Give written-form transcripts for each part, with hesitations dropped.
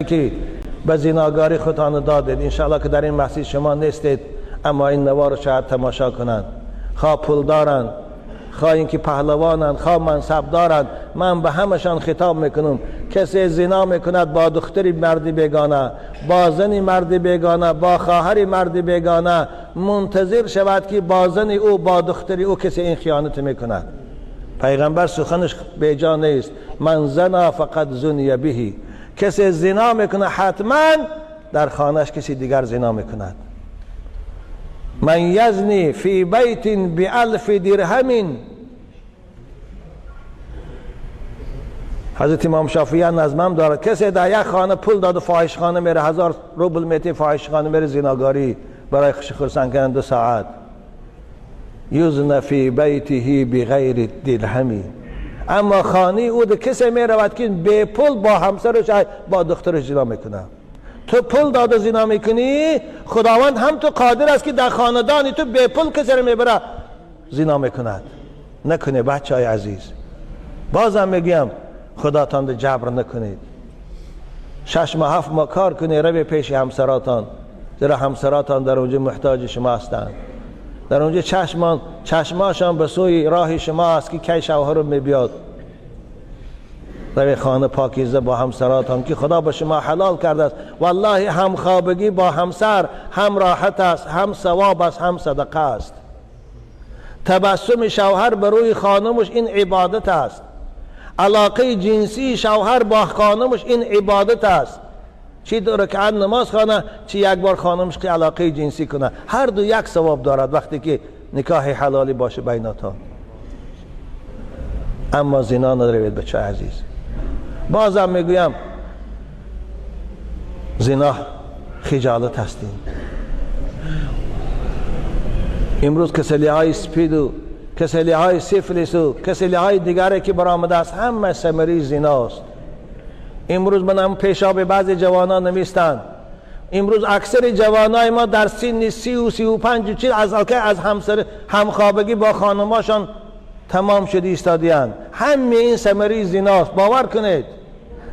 که به زیناگاری خودتان دادید، انشاءالله که در این مسجد شما نیستید، اما این نوار رو شاید تماشا کنند. خواه پول دارند، خواه اینکه پهلوانند، خواه منصب دارند، من به همشان خطاب میکنم. کسی زنا میکند با دختری مرد بیگانه، با زنی مرد بیگانه، با خواهری مرد بیگانه، منتظر شود که با زن او، با دختری او کسی این خیانت میکند. پیغمبر سخنش بیجا نیست. من زنا فقط زنی بهی. کسی زنا میکنه حتما در خانهش کسی دیگر زنا میکند. من یزنی فی بیت بعلف درهم. حضرت امام شافعی نظمم دارد کسی در یک خانه پول داد و فاحش خانه میره، 1000 روبل میتی فاحش خانه میره زناگاری برای خوش خرسان کردن 2 ساعت. یزن فی بیته بغیر درهم. اما خانه او ده کسی میرود که بی پول با همسرش با دخترش زنا میکنه. تو پول داده زنا میکنی، خداوند هم تو قادر است که در خاندانی تو بی پول کسی رو میبره زنا میکند. نکنه بچه های عزیز، بازم میگم خداتان ده جبر نکنید. 6 ماه 7 ماه کار کنی، روی پیش همسراتان، زیرا همسراتان در اونجا محتاج شما هستند. در اونجا چشماشان به سوی راه شما است که کی شوهر رو میبیاد. روی خانه پاکیزه با همسراتان که خدا به شما حلال کرده است. والله همخوابگی با همسر هم راحت است، هم ثواب است، هم صدقه است. تبسم شوهر به روی خانمش این عبادت است. علاقه جنسی شوهر با خانمش این عبادت است. چی 2 رکعت نماز خوانه، چی یک بار خانمش که علاقه جنسی کنه، هر دو یک ثواب دارد وقتی که نکاح حلالی باشه بیناتان. اما زنا ندارید بچه عزیز. بازم میگویم زنا خجالت هستیم. امروز کسلی های سپید و کسلی های سیفلیس و کسلی های دیگری که برآمده است همه ثمره زناست. امروز من هم پیشاب بعضی جوانان نمیستند. امروز اکثر جوانای ما در سن 30 و 35 و 40 از همسر همخوابگی با خانماشان تمام شده ایستادی‌اند. همه این ثمره زناست. باور کنید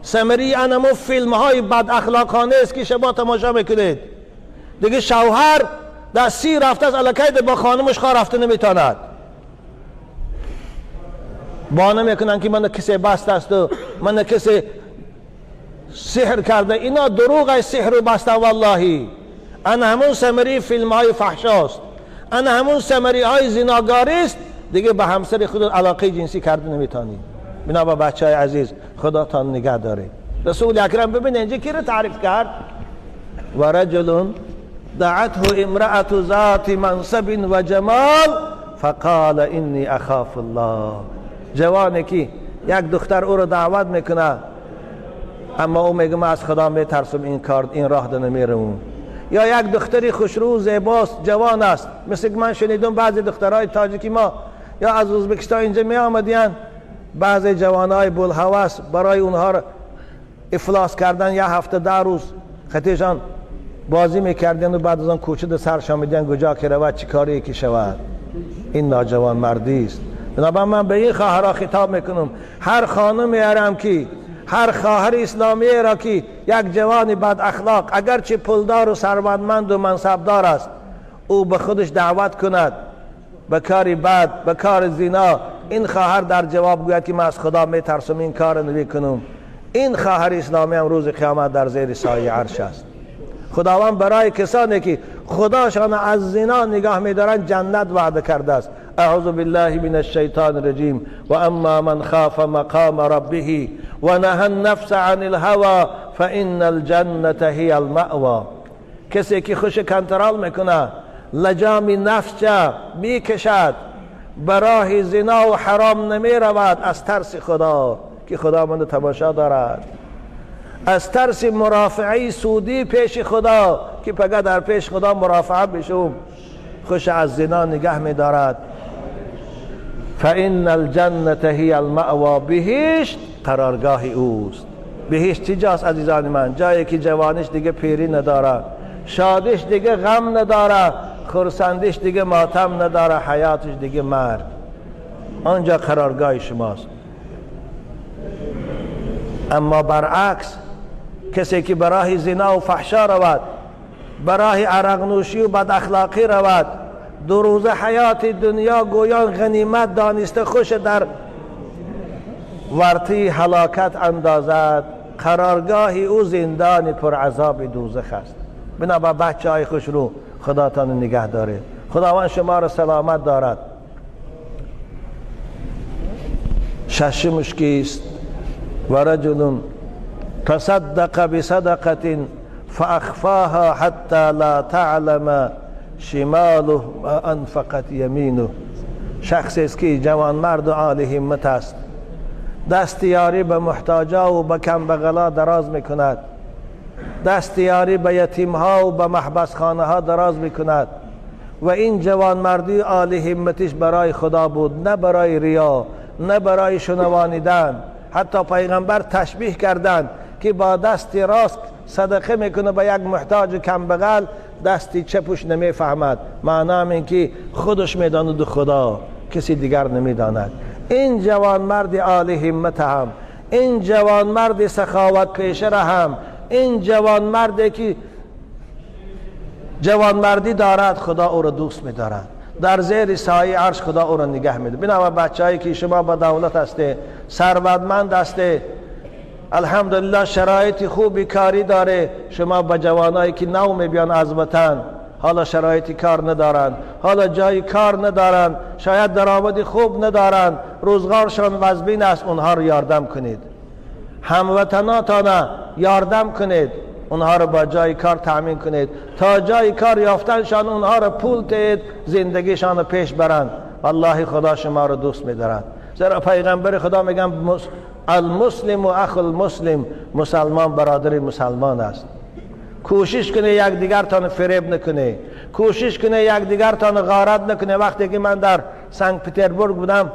ثمره انمو فیلم های بد اخلاقانه است که شما تماشا میکنید. دیگه شوهر در 30 رفته است، الکی با خانمش خواه رفته نمیتاند. بانه میکنن که من کسی بست است و من کسی سحر کرده. اینا دروغ سحر و بسته. والله انا همون ثمره فیلم های فحشاست، انا همون ثمره های زناگاری است. دیگه به همسر خود علاقه جنسی کرده نمیتونی. بنابر بچه های عزیز خدا تان نگه داره. رسول اکرم ببین اینجا کی رو تعریف کرد؟ و رجل دعته امرأة ذات منصب و جمال فقال انی اخاف الله. جوانی که یک دختر او رو دعوت میکنه، اما او میگه من از خدا میترسم، این کار این راه ده نمیرم. یا یک دختری خوشرو زیباست، جوان است، مثل که من شنیدم بعضی دخترهای تاجیکی ما یا از ازبکستان اینجا می آمدین، بعضی جوانای بلهوس برای اونها را افلاس کردن یا هفته 10 روز خطیشان بازی میکردن و بعد از آن کوچه ده سرشان میدن کجا که رود چی کاری که شود. این ناجوان مردی است. بنابراین من به این خواهرها خطاب میکنم، هر خانم ارم که هر خواهر اسلامی را که یک جوان بد اخلاق اگرچه پولدار و ثروتمند و منصبدار است، او به خودش دعوت کند به کار بد، به کار زنا، این خواهر در جواب گوید که من از خدا میترسم این کار نمیکنم. این خواهر اسلامی هم روز قیامت در زیر سایه عرش است. خداوند برای کسانی که خداشان از زنا نگاه می‌دارند جنت وعده کرده است. اعوذ بالله من الشیطان الرجیم و اما من خاف مقام ربه و نهى النفس عن الهوى فإن الجنة هي المأوى. کسی که خوش کنترل میکنه، لجام نفس میکشد، براه زنا و حرام نمیرود از ترس خدا که خدا من تماشا دارد، از ترس مرافعه سودی پیش خدا که پگه در پیش خدا مرافعه بشم، خوش از زنا نگه می‌دارد. فإن الجنة هي المأوى. بهشت قرارگاه اوست. بهشت چی جاست عزیزان من؟ جایی که جوانش دیگه پیری نداره، شادش دیگه غم نداره، خرسندش دیگه ماتم نداره، حیاتش دیگه مرگ. آنجا قرارگاه شماست. اما برعکس کسی که براه زنا و فحشا رود، براه عرق نوشی و بد اخلاقی رود، دو روز حیات دنیا گویان غنیمت دانسته خوش در ورطی هلاکت اندازد، قرارگاه او زندان پر عذاب دوزخ است. بنابر بچه های خوش رو خدا تان نگه داره. خداوند شما را سلامت دارد. ششمش کیست؟ و رجل تصدق بصدقة فأخفاها حتى لا تعلم شماله ما انفقت یمینه. شخصی است که جوانمرد و عالی همت است، دست یاری به محتاجا و به کم بغلا دراز میکند، دست یاری به یتیم ها و به محبس خانه ها دراز میکند و این جوانمردی عالی همتش برای خدا بود، نه برای ریا، نه برای شنوانیدن. حتی پیغمبر تشبیه کردند که با دست راست صدقه میکنه به یک محتاج کم بغل، دستی چپش نمیفهمد. معنی این که خودش میداند و خدا، کسی دیگر نمیداند. این جوانمرد عالی همت هم، این جوانمرد سخاوت پیشه را هم، این جوانمردی که جوانمردی دارد، خدا او را دوست میدارد. در زیر سایه عرش خدا او را نگه میدارد. بنابر بچه‌هایی که شما با دولت هسته، ثروتمند هسته، الحمدلله شرایط خوبی کاری داره، شما با جوانایی که نو میبیان از وطن، حالا شرایط کار ندارند، حالا جای کار ندارند، شاید درآمد خوب ندارند، روزگارشان وزبین است، اونها رو یاردم کنید. هموطناتان یاردم کنید، اونها رو با جای کار تامین کنید، تا جای کار یافتنشان اونها رو پول دهید، زندگیشان رو پیش برند. والله خدا شما رو دوست می‌دارد. زیرا پیغمبر خدا میگن المسلم و اخ المسلم، مسلمان برادر مسلمان است. کوشش کنه یکدیگرتان فریب نکنه، کوشش کنه یکدیگرتان غارت نکنه. وقتی که من در سنت پتربورگ بودم،